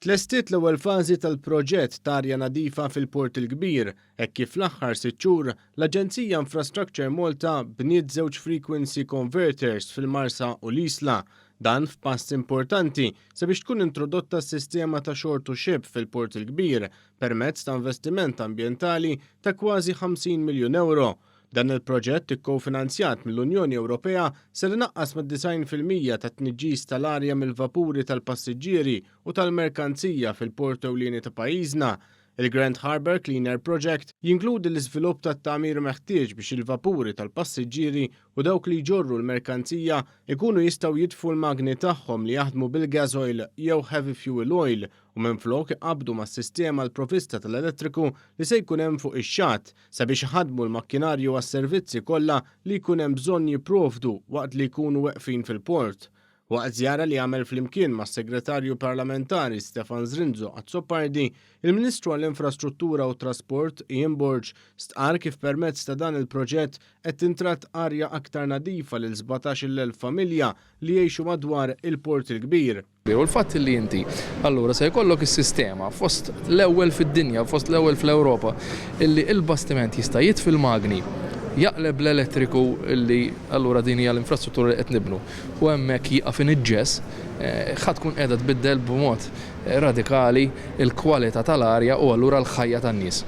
Tlestiet l-ewwel fażi tal-proġett t'arja nadifa fil-Port il-Kbir, hekk kif fl-aħħar sitt xhur, l-Aġenzija Infrastructure Malta bniet żewġ frequency converters fil-Marsa u l-Isla. Dan f'pass importanti sabiex tkun introdotta s-sistema ta' shore to ship fil-Port il-Kbir permezz ta' investiment ambjentali ta' kważi 50 miljun ewro. Dan il-proġett ikkofinanzjat mill-Unjoni Ewropea ser inaqqas mad-90% tat-tniġġis tal-arja mill-vapuri tal-passiġġieri u tal-merkanzija fil-port ewlieni ta' pajjiżna. Il-Grand Harbour Clean Air Project jinkludi l-iżvilupp tat-tagħmir meħtieġ biex il-vapuri tal-passiġġieri u dawk li jġorru l-merkanzija jkunu jistgħu jitfu l-magni tagħhom li jaħdmu bil-gas oil jew heavy fuel oil u minflok iqabbdu mas-sistema l-provvista tal-elettriku li se jkun hemm fuq ix-xatt sabiex iħaddmu l-makkinarju għas-servizzi kollha li jkun hemm bżonn jipprovdu waqt li jkunu weqfin fil-port. Waqt żjara li għamel flimkien mas-Segretarju Parlamentari Stefan Zrinzo Azzopardi, il-Ministru għall-Infrastruttura u t-Trasport Ian Borg stqarr kif permezz ta' dan il-proġett qed tintratt arja aktar nadifa lil 17,000 familja li jgħixu madwar il-Port il-Kbir. U l-fatt li inti allura se jkollok is-sistema fost l-ewwel fid-dinja, fost l-ewwel fl-Ewropa, illi l-bastiment jista' jitfi l-magni, jaqleb l-elettriku illi allura din hija l-infrastruttura li qed nibnu u hemmhekk jieqaf iniġġes, ħa tkun qiegħda tbiddel b'mod radikali l-kwalità tal-arja u allura l-ħajja tan-nies.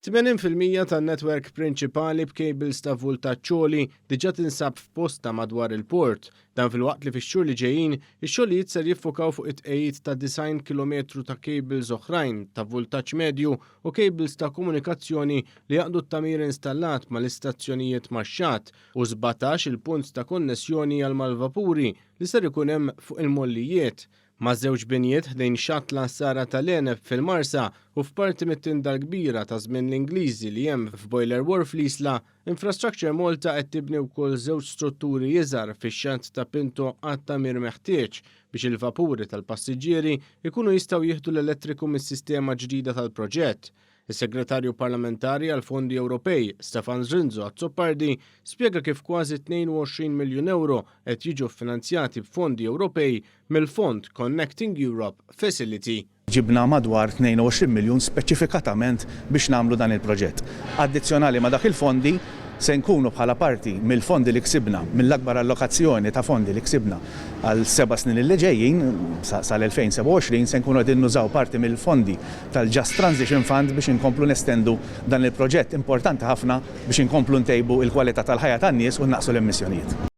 80% tan-netwerk prinċipali b'cables ta' vultaġġ għoli diġà tinsab f'postha madwar il-port. Dan filwaqt li fix-xhur li ġejjin, ix-xogħlijiet ser jiffukaw fuq it-tqegħid ta' 90 kilometru ta' cables oħrajn ta' vultaġġ medju u cables ta' komunikazzjoni li jgħaqqdu t-tagħmir installat mal-istazzjonijiet max-xatt u 17 il-punt ta' konnessjoni għal mal-vapuri li ser ikun hemm fuq il-mollijiet. Ma' żewġ binjiet ħdejn xatt l-għassara tal-għeneb fil-Marsa u f'parti mit-tinda l-kbira ta' żmien l-Ingliżi li hemm f'Boiler Wharf l-Isla, Infrastructure Malta qed tibni wkoll żewġ strutturi iżgħar fix-xatt ta' Pinto għat-tagħmir meħtieġ biex il-vapuri tal-passiġġieri jkunu jistgħu jieħdu l-elettriku mis-sistema ġdida tal-proġett. Is-Segretarju Parlamentari għall-Fondi Ewropej, Stefan Zrinzo Azzopardi, spjega kif kważi 22 miljun ewro qed jiġu ffinanzjati b'fondi Ewropej mill-fond Connecting Europe Facility. Ġibna madwar 22 miljun speċifikatament biex nagħmlu dan il-proġett. Addizzjonali ma' dak il-fondi, se nkunu bħala parti mill-fondi li ksibna, mill-akbar allokazzjoni ta' fondi li ksibna għal seba' snin li ġejjin, sal-2027, se nkunu qegħdin nużaw parti mill-fondi tal-Just Transition Fund biex inkomplu nestendu dan il-proġett importanti ħafna biex inkomplu ntejbu l-kwalità tal-ħajja tan-nies u nnaqqsu l-emissjonijiet.